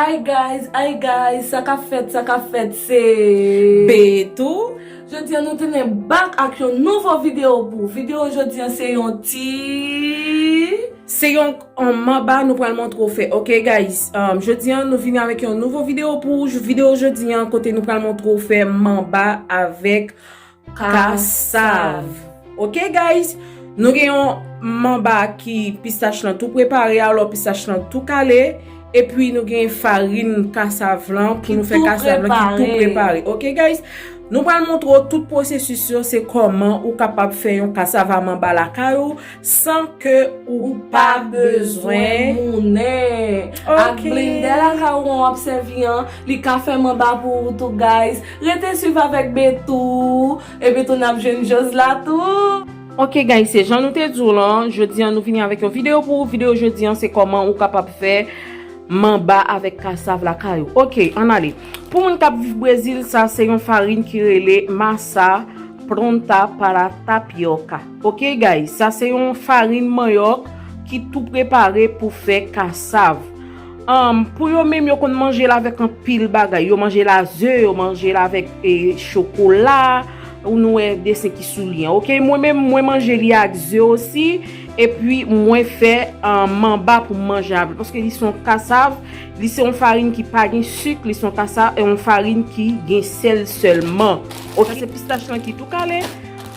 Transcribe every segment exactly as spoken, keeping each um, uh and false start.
Hi guys, hi guys, sa k ap fèt, sa k ap fèt, se Betou. Jodi a nou tounen back ak yon nouvo videyo pou ou. Videyo jodi a se yon ti Se yon, yon manba nou pral montre w fè. Ok guys, um, jodi a nou vini avèk yon nouvo videyo pou ou. Videyo jodi a kote nou pral montre w fè manba avèk kasav. Ok guys, nou gen yon manba ki pistach lan tou prepare, alò pistach lan tou kale, epi nou gen farin kasav lan pou nou fè kasav lan ki tou prepare. Ok guys, nou pral montre w tout pwosesis yo, se kòman ou kapab fè yon kasav a manba lakay ou san ke ou pa bezwen mounen. Ak blendè lakay ou an w ap sèvi an, li ka fè manba pou ou tou guys. Rete swiv avèk Betou. Epi tou n ap jwenn Jòz la tou. Ok guys, se jan nou te di w lan, jodi a nou vini avèk yon videyo pou ou. Videyo jodi a se kòman ou kapab fè manba avèk kasav lakay ou. Ok, ann ale. Pou moun k ap viv Brezil, sa se yon farin ki rele masa pronta para tapioca. Ok guys, sa se yon farin manyòk ki tou prepare pou fè kasav. Um, pou yo menm, yo konn manje l avèk anpil bagay. Yo manje l a ze, yo manje l avèk e, chokola. Ou nou wè desen ki sou li an. Ok, mwen menm, mwen manje li ak ze osi. Epi mwen fè um, manba pou m manje avè l. Paske li se yon kasav, li se yon farin ki pa gen sik, li se yon kasav, yon farin ki gen sèl sèlman. Ok, se pistach lan ki tou kale.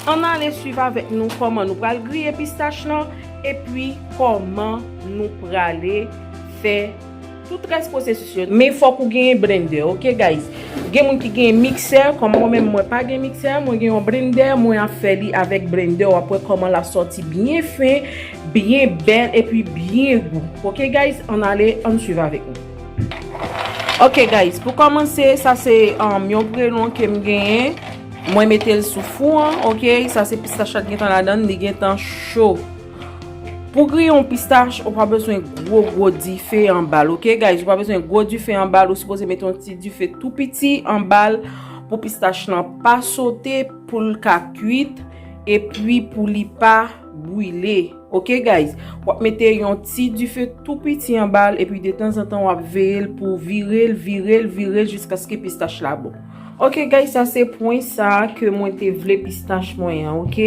Ann ale swiv avèk nou kòman nou pral griye pistach lan, epi kòman nou prale fè tout rès pwosesis yo. Men fòk ou genyen blendè, ok guys? Gen moun ki genyen miksè, kòm mwen menm mwen pa gen miksè, mwen gen yon blendè, mwen ap fè li avèk blendè, w ap wè kòman l ap sòti byen fen, byen bèl, epi byen gou. Ok guys, ann ale, ann swiv avèk nou. Ok guys, pou kòmanse, sa se um, yon prelon ke m genyen. Mwen mete l sou fou an, ok? Sa se pistach la gentan ladan l, li gentan cho. Pou griye yon pistach, ou pa bezwen gwo gwo dife anba l, ok guys? Ou pa bezwen gwo dife anba l, ou sipoze mete yon ti dife tou piti anba l pou pistach lan pa sote, pou l ka kwit, epi pou li pa brile. Ok guys, w ap mete yon ti dife tou piti anba l, epi detanzantan w ap veye l pou w vire l, vire l, vire l jiskaske pistach la bon. Ok guys, sa se pwen sa ke mwen te vle pistach mwen an, ok?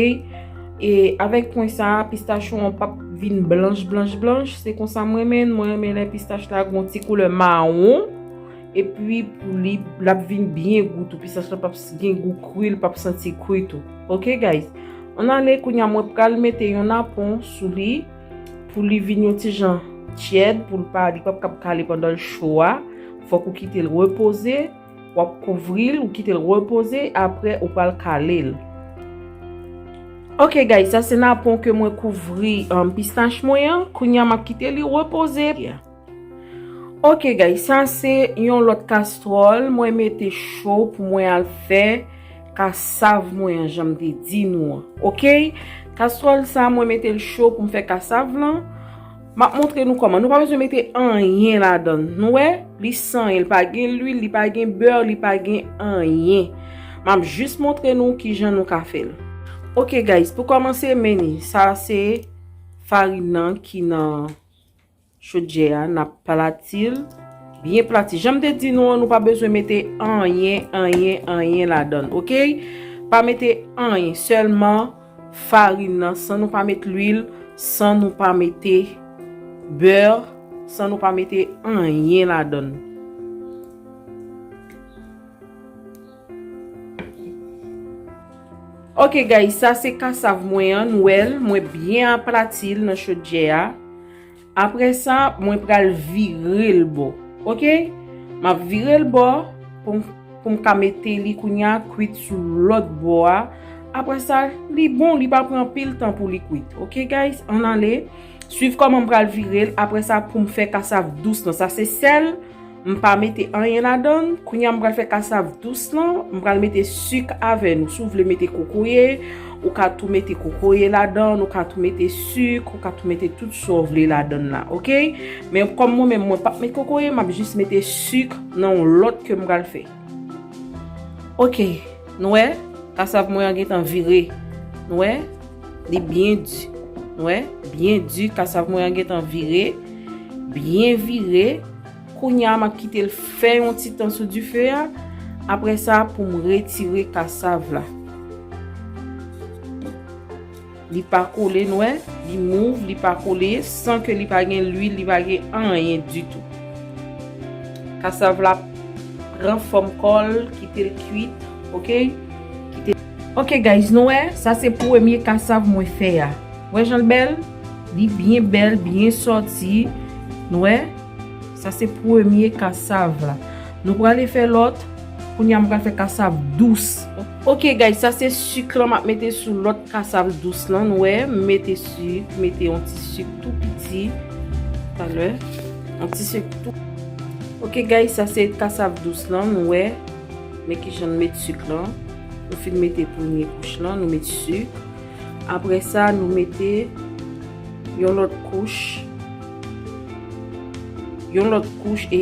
E avèk pwen sa, pistach ou an p ap vin blanch, blanch, blanch. Se konsa mwen renmen, mwen renmen lè pistach la gon ti koulè mawon. Epi pou li, l ap vin byen gou tou. Pistach la p ap s- gen gou kri, l p ap santi kri tou. Ok guys, ann ale kounye a mwen pral mete yon napon sou li pou li vin yon ti jan tyèd, pou l pa, li p ap kab kale pandan l cho a. Fòk ou kite l repoze, w ap kouvri l, ou kite l repoze, apre ou pral kale l. Ok guys, sa se napon ke mwen kouvri um, pistach mwen an. Kounye a m ap kite li repoze. Ok guys, sa se yon lòt kastwòl mwen mete cho pou mwen al fè kasav mwen an, jan m te di nou an. Ok, kastwòl sa mwen mete l cho pou m fè kasav lan. M ap montre nou kòman. Nou pa bezwen mete anyen ladan l. Nou wè, li san anyen, li pa gen lwil, li pa gen bè, li pa gen anyen. M ap jis montre nou kijan nou ka fè l. Ok guys, pou kòmanse, men ni, sa se farin nan ki nan chodyè a, n ap plati l. Byen plati. Jan m te di nou an, nou pa bezwen mete anyen, anyen, anyen ladan l, ok? Pa mete anyen, sèlman farin nan, san nou pa met lwil, san nou pa mete bè, san nou pa mete anyen ladan l. Ok guys, sa se kasav mwen an, nou wè l, mwen byen aplati l nan chodyè a. Apre sa, mwen pral vire l bò. Ok? M ap vire l bò pou m, pou m ka mete li kounye a kwit sou lòt bò a. Apre sa, li bon, li pa pran anpil tan pou li kwit. Ok guys, ann ale. Swiv kòman m pral vire l. Apre sa, pou m fè kasav dous lan. Sa se sèl. M pa mete anyen ladan l. Kounye a m pral fè kasav dous lan. M pral mete sik avè nou. Si w vle mete kokoye, ou ka tou mete kokoye ladan l, ou ka tou mete sik, ou ka tou mete tout sa w vle ladan l la, ok? Men kòm mwen menm, mwen p ap met kokoye, m ap jis mete sik nan yon lòt ke m pral fè. Ok, nou wè, kasav mwen an gentan vire. Nou wè, li byen di. Nou wè, byen di, kasav mwen an gentan vire. Byen vire. Kounye a, m ap kite l fè yon ti tan sou dife a. Apre sa, pou m retire kasav la. Li pa kole, nou wè, li mou, li pa kole, san ke li pa gen lwil, li pa gen anyen ditou. Kasav la pran fòm kò l, kite l kwit, oke? Kite. Oke, guys, nou wè, sa se premye kasav mwen fè a. Wè jan l bèl? Li byen bèl, byen sòti. Nou wè? Sa se premye kasav la. Nou prale fè lòt. Kounye a m pral fè kasav dous. Oke, guys, sa se sik lan m ap mete sou lòt kasav dous lan. Nou wè, m mete sik, mete yon ti sik tou piti. Talè, yon ti sik tou. Oke, guys, sa se kasav dous lan. Nou wè, men kijan m met sik lan. Nou fin mete premye kouch lan, nou met sik. Apre sa, nou mete yon lòt kouch. Yon lòt kouch e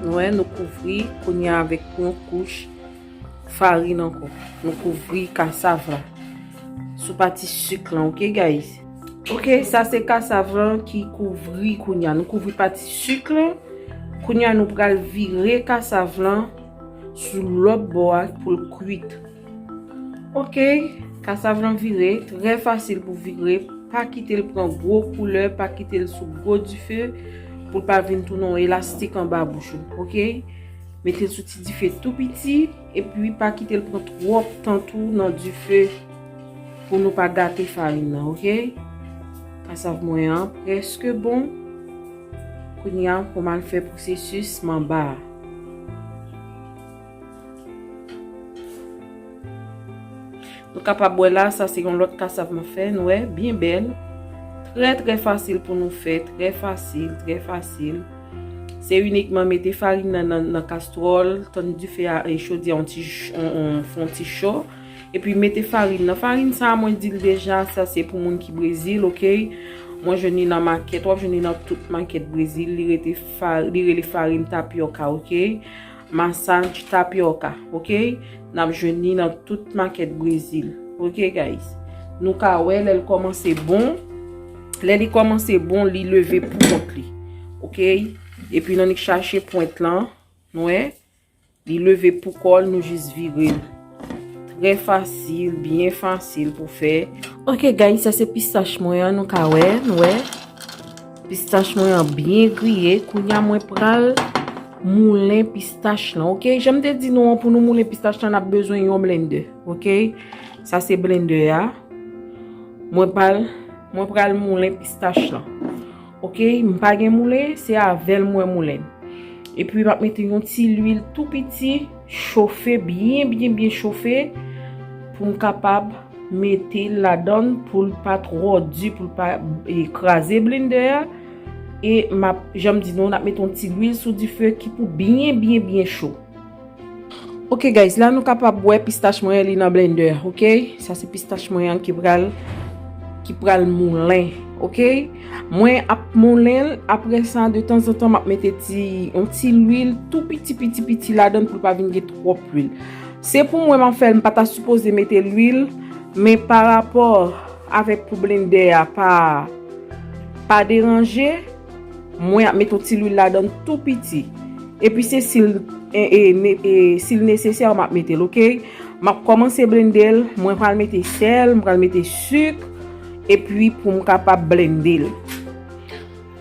nou wè, nou kouvri kounye a avèk yon kouch farin ankò. Nou kouvri kasav la sou pati sik lan, oke, guys? Oke, sa se kasav lan ki kouvri kounye a. Nou kouvri pati sik lan. Kounye a, nou pral vire kasav lan sou lòt bò a pou l kwit. Oke, kasav lan vire, trè fasil pou vire. Pa kite l pran gwo koulè, pa kite l sou gwo dife pou l pa vin tounen yon elastik anba bouch ou, oke? Mete l sou ti dife tou piti, epi pa kite l pran twòp tan tou nan dife pou nou pa gate farin nan, oke? Kasav mwen an prèske bon. Kounye a, pou m al fè pwosesis manba a. Nou kapab wè la, sa se yon lòt kasav mwen fè, nou wè, byen bèl. Trè, trè fasil pou nou fè, trè fasil, trè fasil. Se inikman mete farin nan, nan, nan kastwòl, tann dife a, e chodyè yon ti ch-, on, on, fè yon ti cho. Epi mete farin nan. Farin sa, mwen di l deja, sa se pou moun ki Brezil, oke? Mwen jwenn li nan makèt, w ap jwenn li nan tout makèt Brezil. Li rete fa-, li rele farin tapyoka, oke? Masaj tapyoka, oke? N ap jwenn li nan tout makèt Brezil, oke, guys? Nou ka wè lè l kòmanse bon. Lè li kòmanse bon, li leve pou kont li, oke? Epi n annik chache pwent lan, nou wè? Li leve pou kò l, nou jis vire l. Trè fasil, byen fasil pou fè. Oke, guys, sa se pistach mwen an, nou ka wè, nou wè. Pistach mwen an byen griye. Kounye a, mwen pral moulen pistach lan, oke? Jan m te di nou an, pou nou moulen pistach lan, n ap bezwen yon blendè, oke? Sa se blendè a. Mwen pral, mwen pral moulen pistach lan. Oke, m pa gen moulen, se avè l mwen moulen. Epi m ap mete yon ti lwil tou piti, chofe byen, byen, byen chofe pou m kapab mete l ladan l pou l pa twò di, pou l pa, e, kraze blendè a. E m ap, jan m di nou, n ap mete yon ti lwil sou dife ki pou byen, byen, byen cho. Oke, guys, la nou kapab wè pistach mwen an, li nan blendè, oke? Sa se pistach mwen an ki pral, ki pral moulen, oke? Mwen ap moulen l, apre sa, de tanzantan, m ap mete ti, yon ti lwil tou piti, piti, piti ladan l pou l pa vin gen twòp lwil. Se pou mwen m ap fè l, m pa ta sipoze mete lwil, men parapò avèk pou blendè a pa, pa deranje, mwen ap mete yon ti lwil ladan l tou piti. Epi se si l, e, e, ne-, e, si l nesesè, m ap mete l, oke? M ap kòmanse blende l, mwen pral mete sèl, m pral mete sik, epi pou m kapab blende l.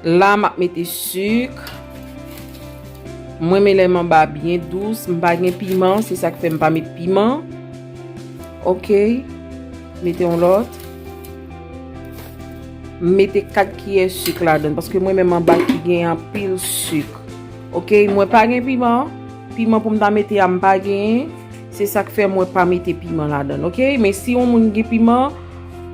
La, m ap mete sik. Mwen renmen lè manba byen dous. M pa gen piman, se sa k fè m pa met piman. Oke. Mete yon lòt. M mete kat kiyè sik ladan l, paske mwen renmen manba ki gen anpil sik. Oke, mwen pa gen piman. Piman pou m ta mete a, m pa genyen. Se sa k fè mwen pa mete piman ladan l, oke? Men si yon moun gen piman,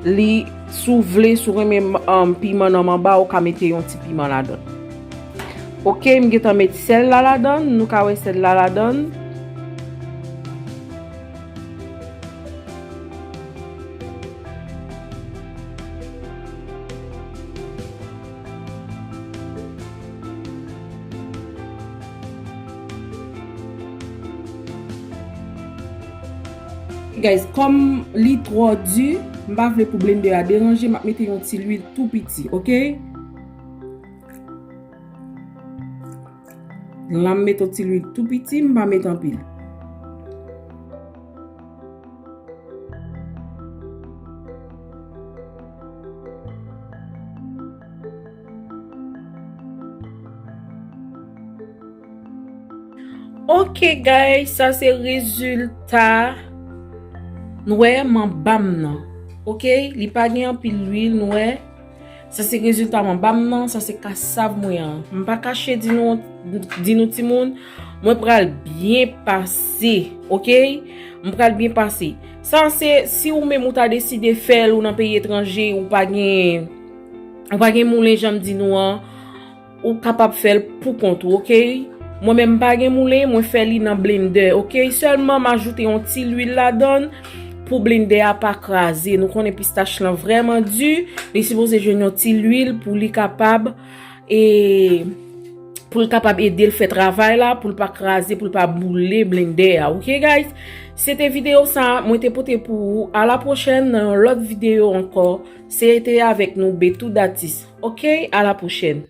li, si w vle, si w renmen, um, piman nan manba, ou ka mete yon ti piman ladan l. Oke, m gentan met sèl la ladan l, nou ka wè sèl la ladan l. Guys, kòm li twò di, m pa vle pou blendè a deranje, m ap mete yon ti lwil tou piti, oke? La m met yon ti lwil tou piti, m pa met anpil. Ok guys, sa se rezilta nou wè manba m nan. Ok, li pa gen anpil lwil, nou wè. Sa se rezilta manba m nan, sa se kasav mwen an. M pa kache di nou, di nou timoun, mwen pral byen pase, ok? M pral byen pase. Sa se, si ou menm ou ta deside fè l, ou nan peyi etranje, ou pa gen, ou pa gen moulen jan m di nou an, ou kapab fè l pou kont ou, ok? Mwen menm m pa gen moulen, mwen fè li nan blendè, ok? Sèlman m ajoute yon ti lwil ladan l pou blendè a pa kraze. Nou konnen pistach lan vrèman di, li sipoze jwenn yon ti lwil pou li kapab, e, pou l kapab ede l fè travay la, pou l pa kraze, pou l pa boule blendè a, ok guys? Se te videyo sa mwen te pote pou ou. A la pwochèn nan yon lòt videyo ankò. Se te avèk nou Betou Datis. Ok, a la pwochèn.